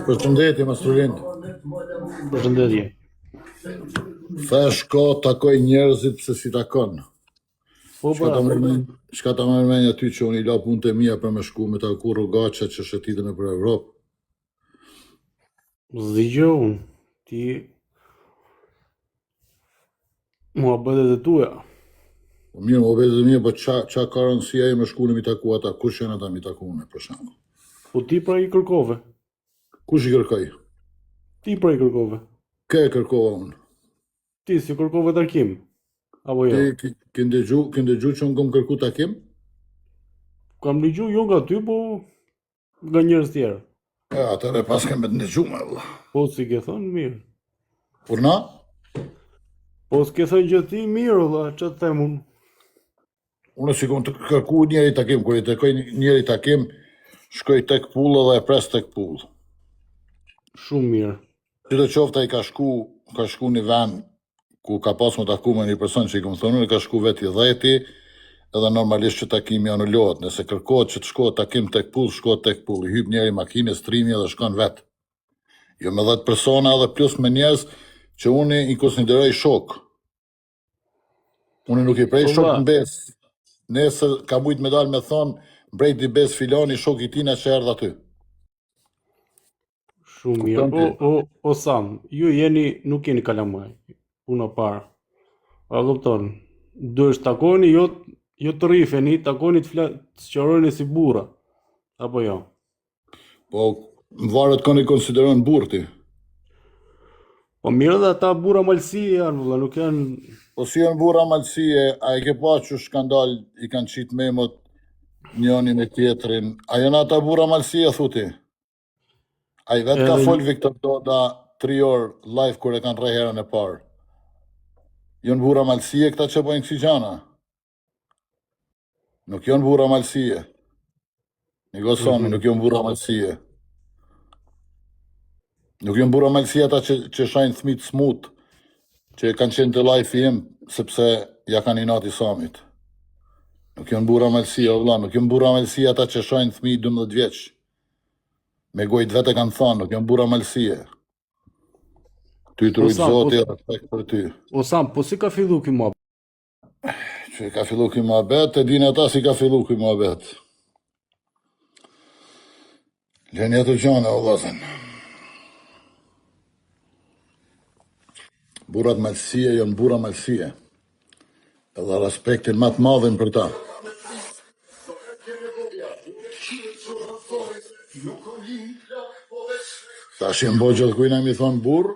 Përshëndetje, Mastrulin. Përshëndetje. The shko takoj njerëzit pse s'i takon. Po Çka pra, ta merr mend, çka ta merr mendja ty që unë i la punët e mia për me shku me taku rrugaça që shëtitën nëpër Evropë. s'di gjë unë. Ti muhabetet e tuaja. Po mirë, muhabetet e mia, po ça ça ka rëndësi ajo me shku në mi taku ata, kush janë ata mi taku unë për shembull? Po ti pra i kërkove. Kush i kërkoi? Ti pra i kërkove. Kë e kërkova unë? Ti si kërkove takim? Apo jo? Ti ke ke ndëgju, ke ndëgju që unë kom kërku takim? Kam dëgju jo nga ty, po nga njerëz tjerë. E, atëherë paske me të ndëgju me vëlla. Po si ke thënë mirë. Urdhno? Po s'ke thënë gjë ti mirë, vëlla, ç'a të them unë? Unë s'i kom të kërku njeri takim, kur i kërkoj njeri takim, shkoj tek pullë dhe e pres tek pullë. Shumë mirë. Sido qoftë ai ka shku, ka shku një vend ku ka pas me taku me një person që i kom thonë, ka shku vetë i dheti, edhe normalisht që takimi anulohet. Nëse kërkohet që të shkohet takim tek pull, shkohet tek pull. I hyp njeri makinës, trimi edhe shkon vetë. Jo me 10 persona edhe plus me njerëz që unë i konsideroj shok. Unë nuk i prej Po shok vlla, në besë. Nesër ka mujt me dalë me thonë, mbrejti besë filani shok i tina që erdh aty. Shumë mirë. Kupton O, ti? o, o Sam, ju jeni, nuk jeni kalamaj. Puna parë. A kupton? Duhet të takoni, jo, jo të rrifeni, takoni të fla, të sqarojeni si burra. Apo jo? Po, më varet kon i konsideron burrë ti. Po mirë dhe ata burra malësie janë, vëlla, nuk janë Po si janë burra malësie, a e ke pa që skandal i kanë qitë memot njënin e tjetrin, a janë ata burra malësie, thu ti? Ai vetë ka edhe fol Viktor Doda 3 orë live kur e kanë rreh herën e parë. Janë burra malësie këta që bojnë kësi gjana. Nuk janë burra malësie. Nigo Sami, Mhm. nuk janë burra malësie. Nuk janë burra malësie ata që, që shajnë fëmijë të smut, që kanë qenë të live im, sepse ja kanë inati Samit. Nuk janë burra malësie, o vlla, nuk janë burra malësie ata që shajnë fëmijë 12 vjeç. Me gojë të vetë kanë thënë, nuk janë burra malësie. Ty të O rujt Sam, po Zoti, respekt për ty. o Sam, po si ka fillu ky muhabet? Që ka fillu ky muhabet, e din ata si ka fillu ky muhabet. Leni ato gjana, o vllazën. Burrat malësie janë burra malësie. Edhe respektin më të madhin për ta. Tash janë bo gjithkujna mi thonë burr,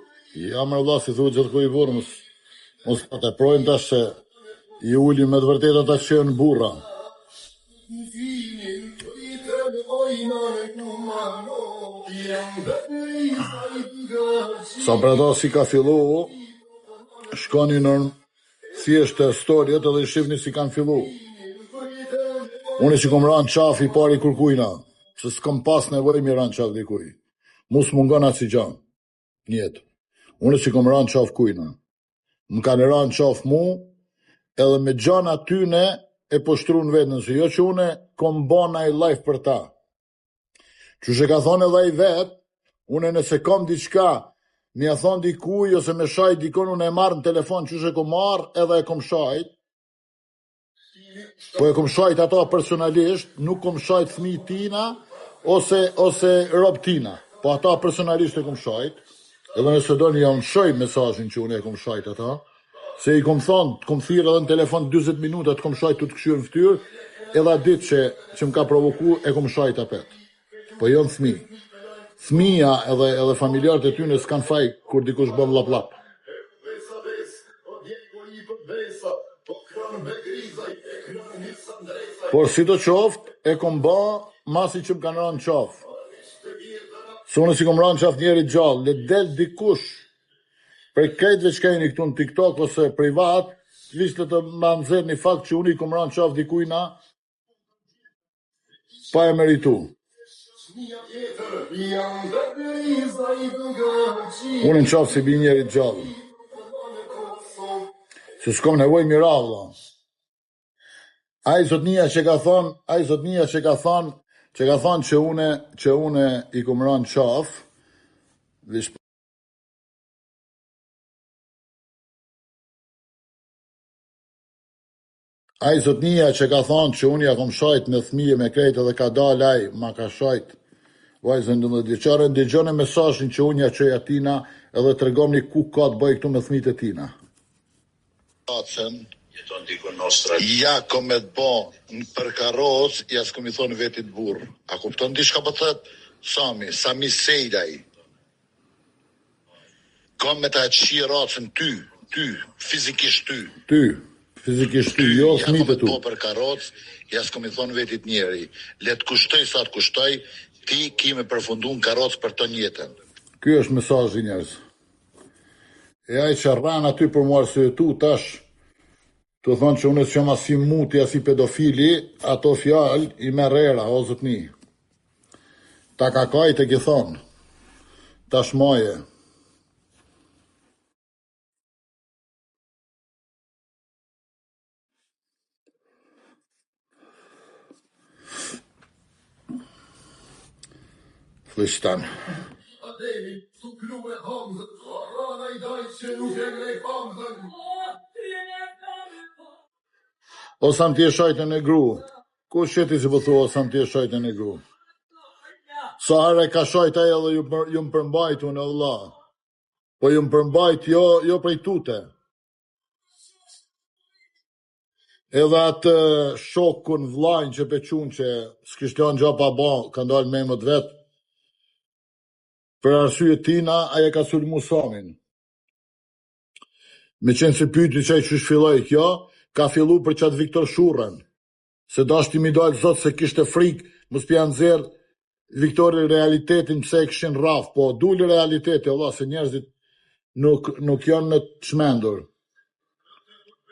ja më vlla si thu gjithkuj burr, mos mos ta teprojmë tash se i ulim me të vërtetë ata që janë burra. Sa për ata si ka fillu, shkoni në thjesht te storjet edhe i shihni si kanë fillu. Unë që kom ra në qafë i pari kurkujna, se s'kom pas nevojë mi ra në qafë dikuj. Mu s'mungon asnjë gja në jetë. Unë që kom ra në qafë kujna. Më kanë ra në qafë mu, edhe me gjana tyne e poshtrun vetën, se jo që une kom ba naj live për ta. Qysh e ka thonë edhe ai vet, une nëse kom diçka, me ja thonë dikuj ose me shaj dikon, une e marr në telefon qysh e kom marr edhe e kom shajt. Po e kom shajt ata personalisht, nuk kom shajt fëmijë tina ose ose rob tina. Po ata personalisht e kom shajt. Edhe nëse doni ja unë shoj mesazhin që unë e kom shajt ata. Se i kom thonë, të kom thirrë edhe në telefon 40 minuta, të kom shajt tu të këshyrë në fytyrë, edhe atë ditë që, që më ka provoku, e kom shajt apet. Po jo në fëmijë. Fëmija edhe edhe familjarët e tyre s'kan faj kur dikush bën llap llap. Por si do qoftë, e kom ba masi që më kanë ra në qafë. Se unë si kom ra në qafë njeri gjallë, le del dikush Prej krejtve çka jeni këtu në TikTok ose privat, veç le të ma nxjerr një fakt që unë i kom ra në qafë dikujna pa e meritu. Unë në qafë si bi njeri gjallë. Se s'kom nevojë mi ra, vlla. Ai zotnia që ka thon, ai zotnia që ka thon, që ka thon që une që une i kom ra në qafë. Veç Ai zotnia që ka thonë që unë ja kom shajt me fëmijë me krejt edhe ka dalë ai, ma ka shajt vajzën 12 vjeçare, ndëgjoni mesazhin që unë ja çoj atina edhe tregomni ku ka të bëj këtu me fëmijët e tina. Racën, Jeton diku në Australi. ja kom me të bo në për karroc, ja s'kom i thonë vetit burr. A kupton diçka po thot Sami, Sami Sejlaj. Kam me ta qi racën ty, ty, fizikisht ty. Ty, fizikisht ty, jo ja fëmijët e tu. Po për karroc, ja s'kom i thonë vetit njeri. Le të kushtoj sa të kushtoj, ti ki me përfundu në karroc për të jetën. Ky është mesazhi njerëz. E ai që rran aty për mu arsyetu tash, të thonë që unë s'jam as i muti, as i pedofili, ato fjalë i merr era, o zotni. Ta ka kajt e ki thonë. Tash maje. Flistan. O sa më ti e shajtën e gru. Kush je ti që po thua o sa më ti e shajtën e gru? Sa herë ka shajt ai edhe ju për, ju më përmbajt unë o vlla. Po ju më përmbajt jo jo prej tute. Edhe atë shokun vllajin që pe qun që s'kish lënë gjë pa ba, kanë dalë me emët vet. Për arsye tina, ai e ka sulmu Samin. Me qenë se pyeti çaj qysh filloi kjo, ka fillu për qatë Viktor Shurrën. Se dashti mi dalë zot se kishte frikë, mos pja nxjerr Viktori realitetin pse e kishin rraf, po duli realiteti, o vlla, se njerëzit nuk nuk janë në të çmendur.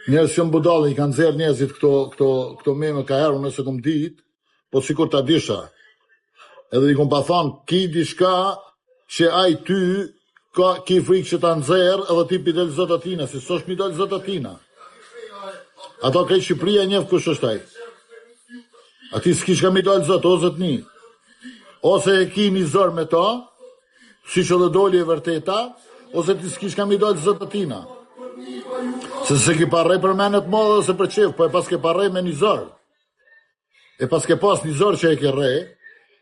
Njerëz që janë budallë, i kanë nxjerr njerëzit këto këto këto meme ka herë, unë s'e kom dit, po sikur ta disha. Edhe i kom pa thonë, ki diçka që ai ty ka ki frikë që ta nxjerr edhe ti pi del zot atina, se s'është mi dal zot atina. Ato krejt Shqipëria njeh kush është ai. Ati s'ki çka mi dal zot, o zotni. Ose e ki një zor me ta, siç edhe doli e vërteta, ose ti s'ki çka mi dal zot atina. Se se ki parre për menet madhe ose për qef, po e pas ke parre me një zor. E pas ke pas një zor që e ke rre,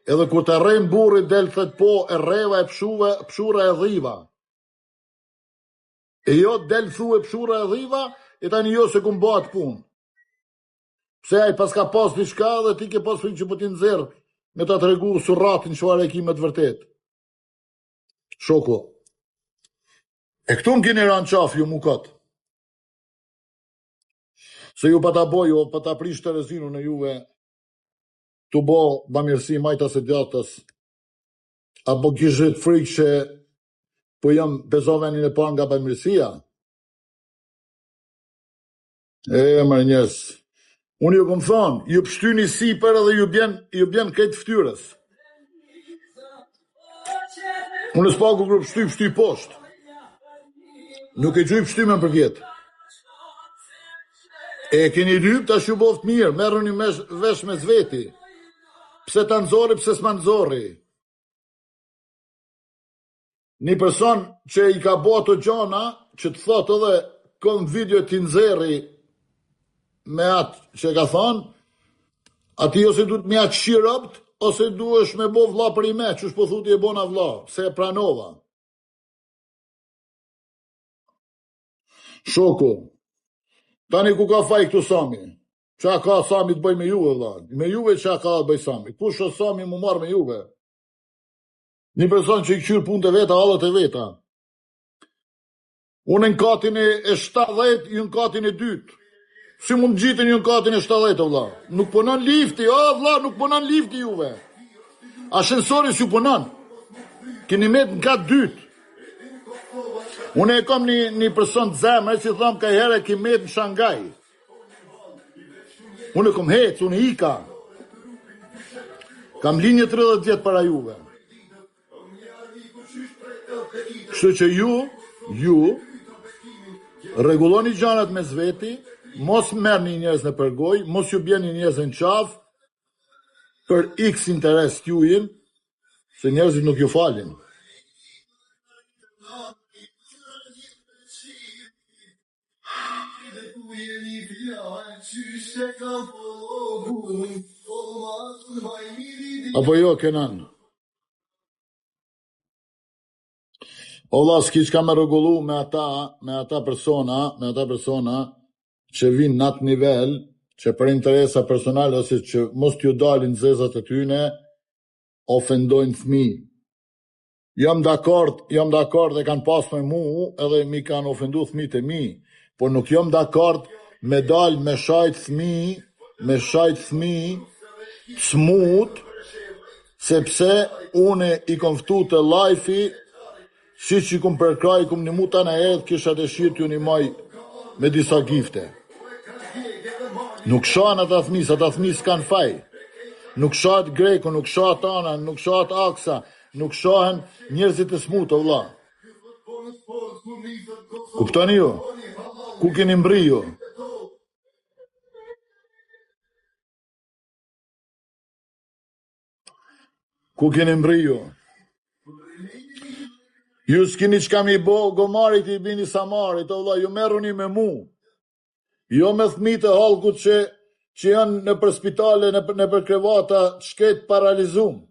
edhe kur të rrejnë burri del thët po e rreva e pshuva, pshura e dhiva. E jo del thu e pshura e dhiva, e tani jo se kum bo atë punë. Pse ai pas ka pas diçka dhe ti ke pas frikë që po t'i nxjerr me ta tregu surratin çfarë e ki me të vërtet. Shoku. E këtu më keni ranë qafë ju mu kot. Se ju pa ta bo, ju pa ta prish terezinun e juve tu bo bamirësi majtas e djathtas. Apo kishit frikë që po jam bezo vendin e parë nga bamirësia? E, mërë njerëz. Unë ju kom thonë, ju pështyni sipër edhe ju bjen, ju bjen krejt fytyrës. Unë s'paku kur pështy, pështy poshtë. Nuk e gjuj pështymën për vjetë. E keni lyp, tash ju boft mirë, merruni mesh, vesh mes veti. Pse ta nxorri, pse s'ma nxorri? Një person që i ka bo ato gjana, që të thot edhe kom video t'i nxerri me atë që e ka thonë, ati ose duhet me ja qi robt, ose duhesh me bo vlla për i me, qysh po thuti e bona vlla, se e pranova. Shoku, tani ku ka faj këtu Sami? Qa ka Sami të bëj me juve, vlla? Me juve qa ka të bëj Sami? Kush është Sami mu marrë me juve? Një person që i këqyr punët e veta, hallet e veta. Unë në katin e 70, ju në katin e dytë. Si mund të gjitën ju në katin e 70, o vlla? Nuk punon lifti, o vlla, nuk punon lifti juve. Ashensori s'ju punon. Keni met në kat dytë. Unë e kam një, një person të zemër, si thom ka herë ki met në Shangaj. Unë e kom hec, unë ika. Kam linjë 30 vjet para juve. Kështu që ju, ju, rregulloni gjanat mes veti, mos merrni njerëz në përgoj, mos ju bjeni njerëz në qafë, për x interes t'jujin, se njerëzit nuk ju falin. Apo jo, Kenan? O vlla, s'ki çka me rregullu me ata, me ata persona, me ata persona që vinë në atë nivel, që për interesa personale ose që mos t'ju dalin zezat e tyne, ofendojnë fëmijë. Jam dakord, jam dakord e kanë pas me mu, edhe mi kanë ofendu fëmijët e mi, por nuk jam dakord me dal me shajt fëmijë, me shajt fëmijë smut, sepse une i kom ftu te live-i, si që i kom përkrah, i kom nimu tana herët, kisha dëshirë t'ju nimoj me disa gifte. Nuk shahen ata fëmijë, se ata fëmijë s'kan faj. Nuk shahet Greku, nuk shahet Ana, nuk shahet Aksa, nuk shahen njerëzit e smut, o vlla. Kuptoni ju? Ku keni mbri ju? Ku keni mbri ju? Ju s'kini çka mi bo gomarit i bini samarit, o vlla, ju merruni me mu. Jo me fëmijët e hallkut që që janë nëpër spitale, nëpër nëpër krevata, shkret paralizum.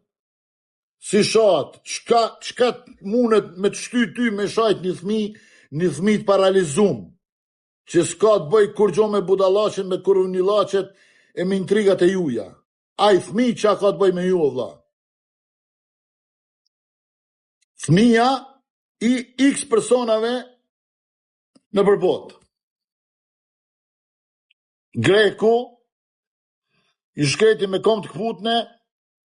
Si shahet, çka çka mundet me të shty ty me shajt një fëmijë, një fëmijë të paralizum, që s'ka të bëj kurgjo me budallaqet, me kurvnillaqet e me intrigat e juja. Ai fëmijë çka ka të bëj me ju o vlla? Fëmija i X personave nëpër botë. Greku i shkreti me kom të këputne,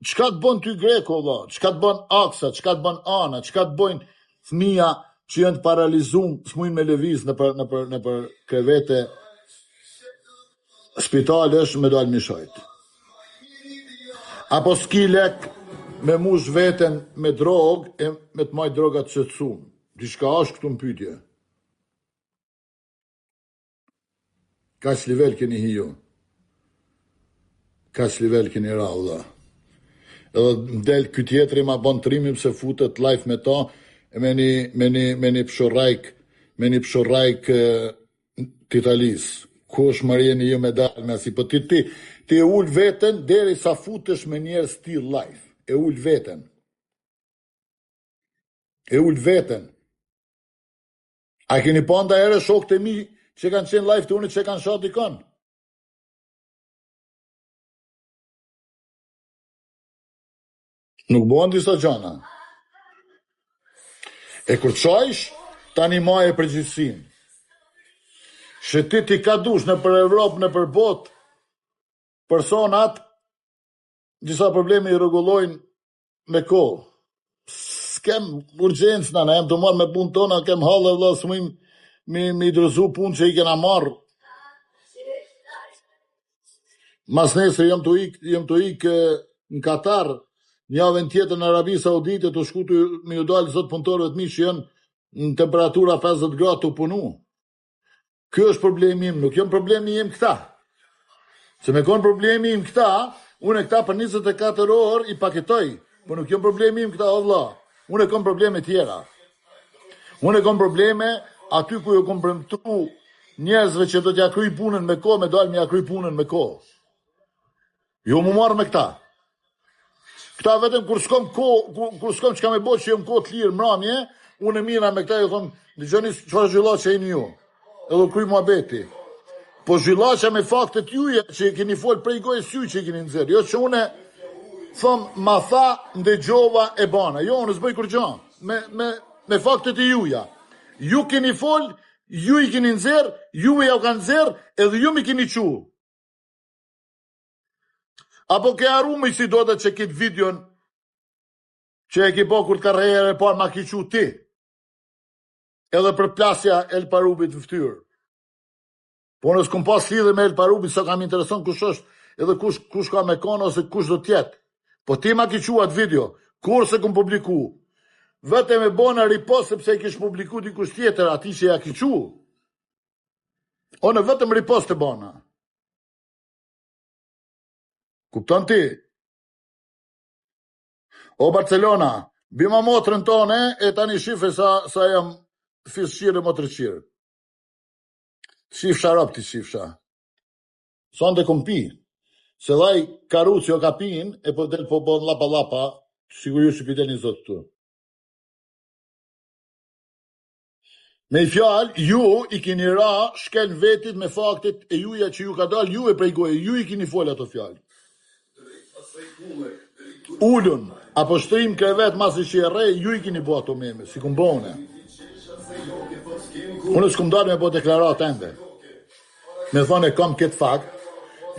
çka të bën ty Greku o vlla? Çka të bën Aksa, çka të bën Ana, çka të bëjnë fëmija që janë të paralizum, s'mujnë me lëviz nëpër nëpër nëpër krevete spitalesh me dalë mi shajt. Apo s'ki lek me mush veten me drogë e me të majt droga të qetësum. Diçka është këtu në pyetje. Kaq nivel keni hi ju. Kaq nivel keni ra, vlla. Edhe del ky tjetri ma bon trimin pse futet live me ta e me një me një me një pshurrajk me një pshurrajk të Italisë. Kush më jeni ju me dal me asi, po ti ti ti e ul veten derisa futesh me njerëz ti live. E ul veten. E ul veten. A keni pa ndajherë shokët e mi që kanë qenë live të unë që kanë sha dikon? Nuk bëhen disa gjana. E kur qajsh, tani maje përgjegjësinë. Që ti ti ka dush nëpër Evropë, nëpër botë, personat disa probleme i rregullojnë me kohë. S'kem urgjencë na, na jem të marrë me punë tona, kem halle vëlla, s'mujm mi mi dorëzu punë që i kena marrë. Mas nesër jam të ik, jam të ik në Katar, një javën tjetër në Arabi Saudite të shku të me ju dalë zot punëtorëve të mi që janë në temperatura 50 gradë të punu. Ky është problemi im, nuk janë problemi im këta. Se me kon problemi im këta, unë këta për 24 orë i paketoj, po nuk janë problemi im këta, o vlla. Unë e kam probleme tjera. Unë e kam probleme aty ku ju kam premtu njerëzve që do t'ja kryj punën me kohë, me dalë me ja kryj punën me kohë. Jo mu marrë me këta. Këta vetëm kur s'kom kohë, kur, kur s'kom çka me bo që jam kohë të lirë mramje, unë e mira me këta ju thom, dëgjoni çfarë zhvillaqe jeni ju. Edhe u kry muhabeti. Po zhvillaqe me faktet juja që i keni fol prej gojës ju që i keni nxjerr. Jo që unë thom ma tha ndëgjova e bana. Jo, unë s'bëj kurrgjë. Me me me faktet e juja. Ju keni fol, ju i keni nxjerr, juve ja u kanë nxjerr, edhe ju mi keni çu. Apo ke harru më si do të që këtë videon që e ki bo kur të ka rreh e parë ma ki çu ti. Edhe përplasja El Parubit në ftyrë. Po unë s'kum pas lidhje me El Parubit, sa kam intereson kush është, edhe kush, kush ka me konë ose kush do t'jetë. Po ti ma ki çu atë video, kur se kum publiku. Vetëm e bona repost sepse e kish publiku dikush tjetër, ati që ja ki çu. Unë vetëm repost e bona. Kupton ti? O Barcelona, Bima motrën tone e tani shife sa sa jam fisqirë e motërqirë. Qifsha rob ti qifsha. Sonte kom pi. Se dhaj karuci o ka pin e po del po bon llapa llapa, sigur ju që pi delni zot këtu. Me i fjalë, ju i keni ra shkelm vetit me faktet e juja që ju ka dalë juve prej goje, ju i keni fol ato fjalë. Ulun, apo shtrim krevet masi që e rrej, ju i keni bo ato meme, si kum bo une. Unë s'kum dalë me bo deklaratë ende. Me thonë e kam këtë fakt,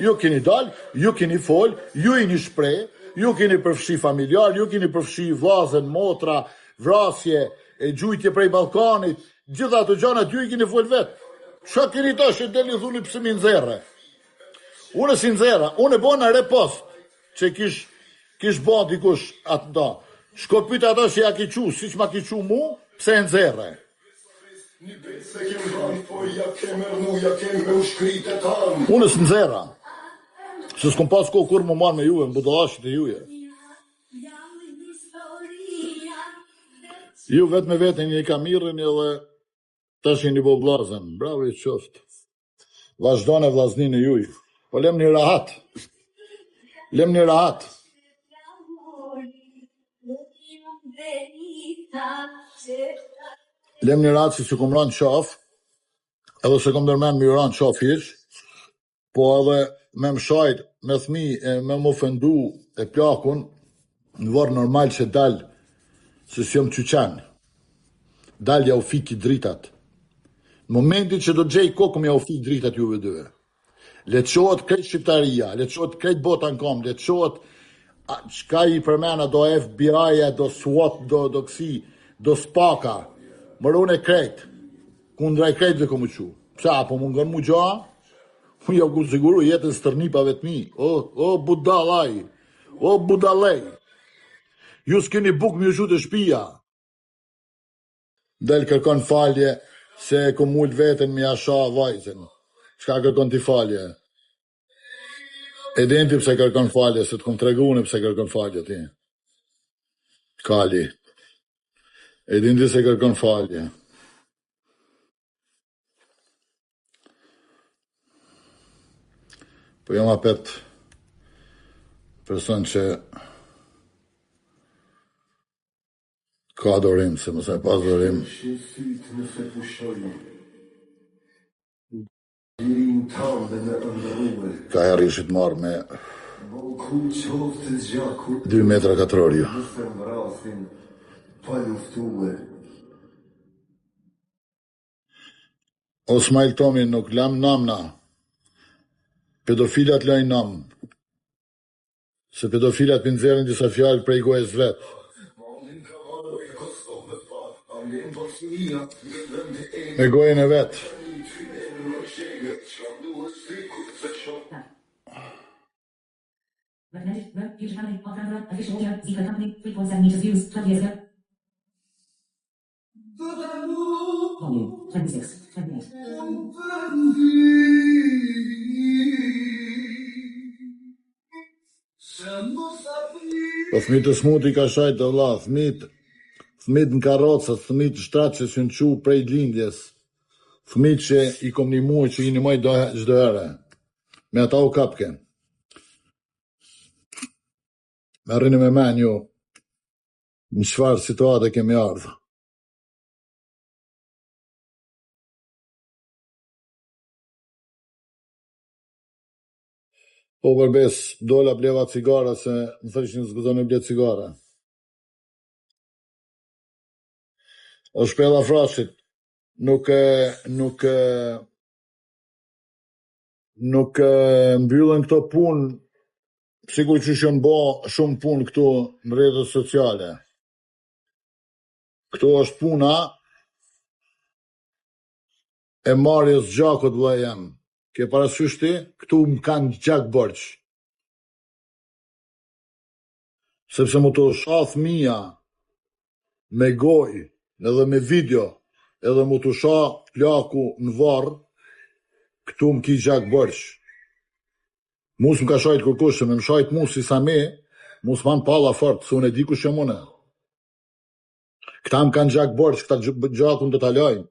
ju keni dalë, ju keni fol, ju jeni shpreh, ju keni përfshi familjar, ju keni përfshi vllazën, motra, vrasje, e gjujtje prej Ballkanit, gjitha ato gjanat ju i keni fol vet. Çka keni tash e delni thuni pse mi nxerre? Unë si nxerra, unë e bona repost që kish kish ba dikush atë da. Shko pyet ata që ja ki çu, siç ma ki çu mu, pse e nxerre? Unë s'nxerra. Se s'kom pas kohë kurrë mu marrë me juve, me budallaqet e juve. Ju vetë me veten jeni ka mirreni edhe tash jeni bo vllazën. Bravo ju qoftë. Vazhdone vllazninë e juj. Po lemni rahat. Lemni rahat. Lemni rahat se s'ju kom ra në qafë, edhe s'e kom ndërmend me ju ra në qafë hiq, po edhe me më shajt me thmi e me më ofendu e plakun, në vorr normal që dal se s'jom qyqen. Dal ja u fiki dritat. Në momentin që do të gjej kokë me ja u fik dritat juve dyve. Le të çohet krejt shqiptaria, le të çohet krejt bota në kom, le të çohet çka i përmena do FBI-a, do SWAT, do do kësi, do SPAK-a. Mërune krejt. Kundra i krejtve kom u çu. Pse a po mungon mu gja? Unë ja ku siguru jetën stërnipave të mi. O, o budallaj. O budallej. Ju s'keni bukë me ju çu te shpia. Del kërkon falje se e kom ul veten me ja sha vajzën. Çka kërkon ti falje? E din ti pse kërkon falje, se të kom tregu unë pse kërkon falje ti. Kali. E din ti se kërkon falje. Po jam apet person që ka durim, se mos e pas durim. Ka herë ishit marrë me 2 metra katror ju. O Smajl Tomi nuk lam nam na. Pedofilat lajnë nam. Se pedofilat pi nxjerrin disa fjalë prej gojës vet. Me gojën e vet. Po fëmijët e smut i ka shajt o vlla, fëmijët, fëmijët në karrocë, fëmijët në shtrat që s'janë çu prej lindjes, fëmijët që i kom nimu e që i nimoj çdo herë. Me ata u kapke. Merreni me men ju. Në çfarë situate kemi ardhur? Po për bes, dola bleva cigare se më thëshin s'guxon me ble cigare. O shpella frashit, nuk e nuk e nuk e mbyllen këto punë sikur qysh janë bo shumë punë këtu në rrjetet sociale. Këtu është puna e marrjes gjakut vëlla jem. Ke parasysh ti? Këtu më kanë gjak borxh. Sepse mu të sha fëmija me gojë edhe me video edhe mu të sha plaku në varr, këtu më ki gjak borxh. Mu s'më ka shajt kërkush, se me më shajt mu si Sami, mu s'man palla fort, se unë e di kush jam unë. Këta më kanë gjak borxh, këta gjakun do ta lajnë.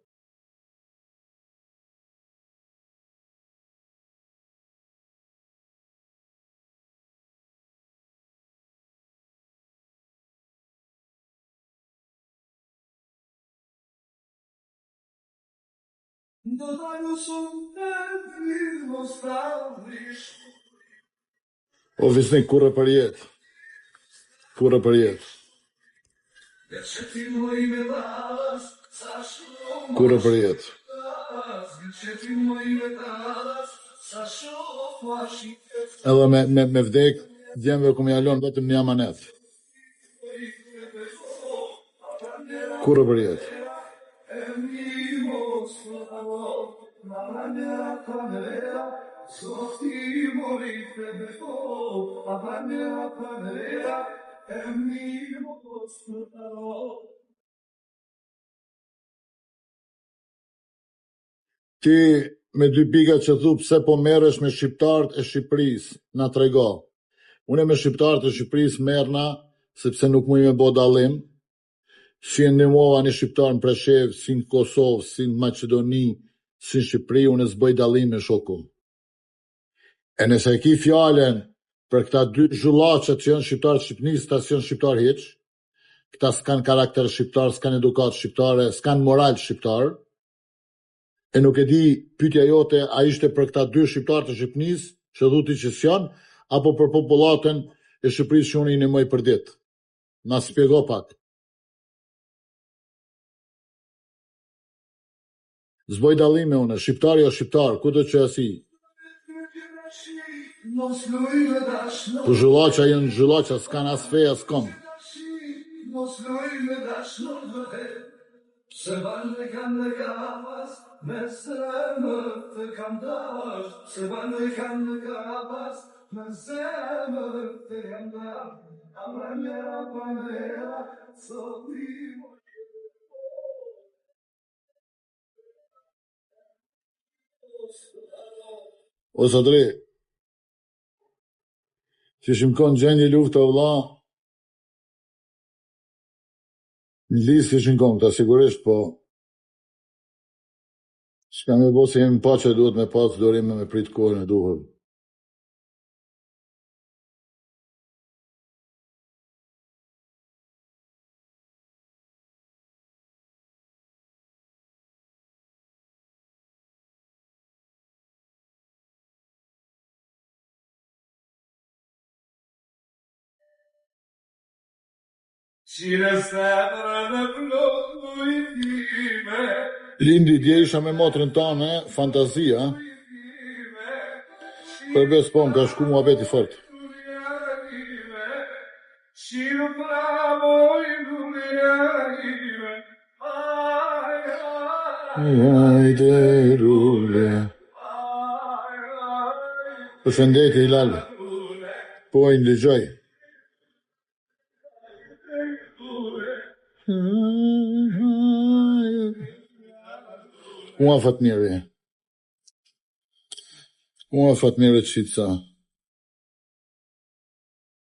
O Fisnik, kurrë për jetë. Kurrë për jetë. Kurrë për jetë. Edhe me, me, me vdek, djemve ku më jalon vetëm një amanet. Kurrë për jetë. Ti me dy pika që thu pse po merresh me shqiptarët e Shqipërisë, na trego. Unë me shqiptarët e Shqipërisë merrna sepse nuk muj me bo dallim, si e ndihmova një shqiptar në Preshevë, si në Kosovë, si në Maqedoni, si në Shqipëri, unë s'bëj dallime shoku. E nëse e ki fjalën për këta dy zhullaqet që janë shqiptarë të Shqipërisë, ta s'janë shqiptar hiç, këta s'kan karakter shqiptar, s'kan edukatë shqiptare, s'kan moral shqiptar. E nuk e di pyetja jote a ishte për këta dy shqiptarë të Shqipërisë, që thu ti që s'janë, apo për popullatën e Shqipërisë që unë i ndihmoj për ditë. Na shpjego pak. S'boj dallime unë, shqiptari o shqiptar, kudo që asi. Po zhullaqa janë zhullaqa, s'kan as fe as kom. O zotri, që ishim konë gjendje luftë o vlla, në listë ishin konë këta sigurisht, po s'ka me bo se jemi paqe duhet me pas durim e me prit kohën e duhur. Lindi, dje isha me motrën tane, fantazia. Për besë po, më ka shku muhabeti fort. Hajde lule. Përshëndetje Hilal. Po i ndëgjoj. Ua Fatmiri. Ua Fatmiri Qica.